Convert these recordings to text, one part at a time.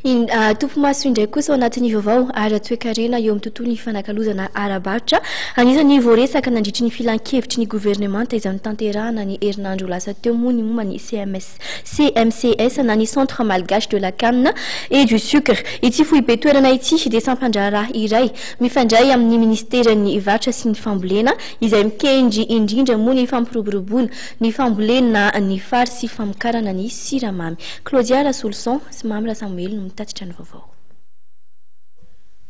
Topimaso indray kosa ao anatin'ny vaovao ara-toekarena eo amin'ny tontolon'ny fanakalozana ara-barotra. Anisan'ny voaresaka nandritry ny filankevitry ny governemanta izay notanterahana ny herinandro lasa teo moa ny momba ny CMS, CMCS na ny Centre Malgache de la Canne et du Sucre. Ity foibe toerana ity dia sampan-draharaha iray mifandray amin'ny minisiteran'ny varotra sy ny fambolena izay mikendry indrindra moa ny fampiroboroboana ny fambolena ny fary sy famokarana ny siramamy. Claudia Rasoloson sy Mamy Rasamoely no mitatitra ny vaovao.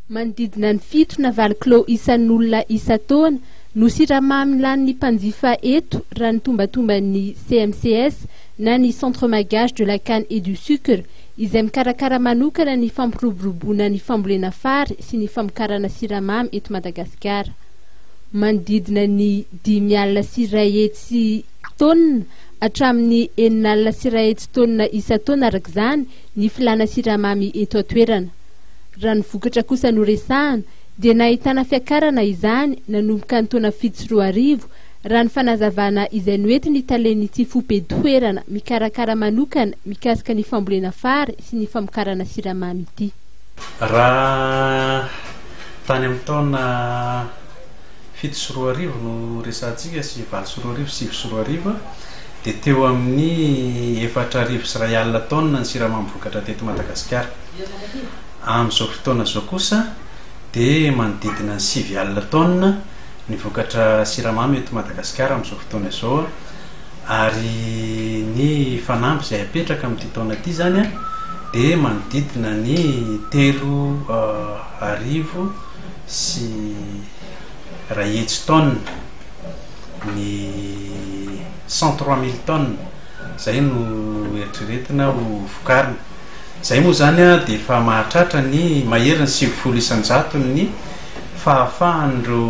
Manodidina ny fito na valo kilao isan'olona isan-taona no siramamy lanin'ny mpanjifa eto raha ny tombatomban'ny CMCS na ny Centre Malgache de la Canne et du Sucre izay mikarakara manokana ny fampiroboroboana ny fambolena fary sy ny famokarana siramamy eto Madagasikara. Manodidina ny 105 taonina hatramin'ny 106 taonina isan-taona araka izany ny filàna siramamy eto an-toerana. Raha ny vokatra kosa no resahana dia nahitana fiakarana izany nanomboka ny taona 2007 raha ny fanazavana izay noentin'ny talen'ity foiben-toerana mikarakara manokana mikasika ny fambolena fary sy ny famokarana siramamy ity. Raha tany amin'ny taona 2007 no resahantsika sy 2008, 2009 dia teo amin'ny 1004 taonina ny siramamy vokatra teto Madagasikara. Amin'izao fotoana izao kosa dia manodidina ny 90 taonina ny vokatra siramamy eto Madagasikara amin'izao fotoana izao ary ny fanamby izay apetraka amin'ity taona ity izany dia manodidina ny 103 taonina, ny 103 000 tonnes izay no eritreretina ho vokarina. Izay moa izany dia efa mahatratra ny maherin'ny 90% ny fahafahan'ireo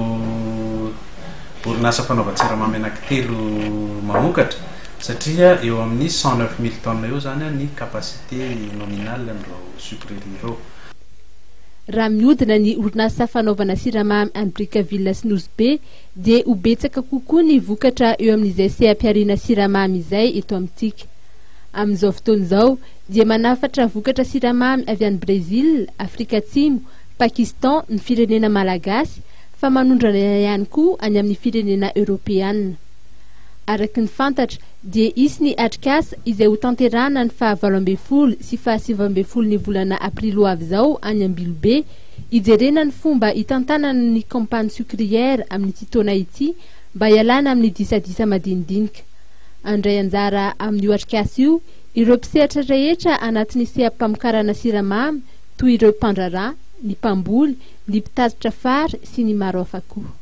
orinasa fanaovan-tsiramamy anankitelo mamokatra satria eo amin'ny 109 000 tonnes eo izany ny capacité nominale an'ireo sucreries ireo. Raha mihodina ny orinasa fanaovana siramamy any Brickaville sy Nosy Be dia ho betsaka kokoa ny vokatra eo amin'izay seha-pihariana siramamy izay eto amintsika. Amin'izao fotoana izao dia manafatra vokatra siramamy avy any Brezila, Afrika Atsimo, Pakistan ny firenena malagasy fa manondrana ihany koa any amin'ny firenena eoropeanina. Araka ny fantatra dia hisy ny atrikasa izay ho tanterahana ny faha 18 sy faha 19 ny volana aprily ho avy izao any Ambilobe hijerena ny fomba hitantanana ny campagne sucrière amin'ity taona ity mba hialana amin'ny disadisa madinidinika. Handray anjara amin'io atrikasa io ireo mpisehatra rehetra anatin'ny seha-pamokarana siramamy toy ireo mpandraharaha, ny mpamboly, ny mpitatitra fary sy ny maro hafa koa.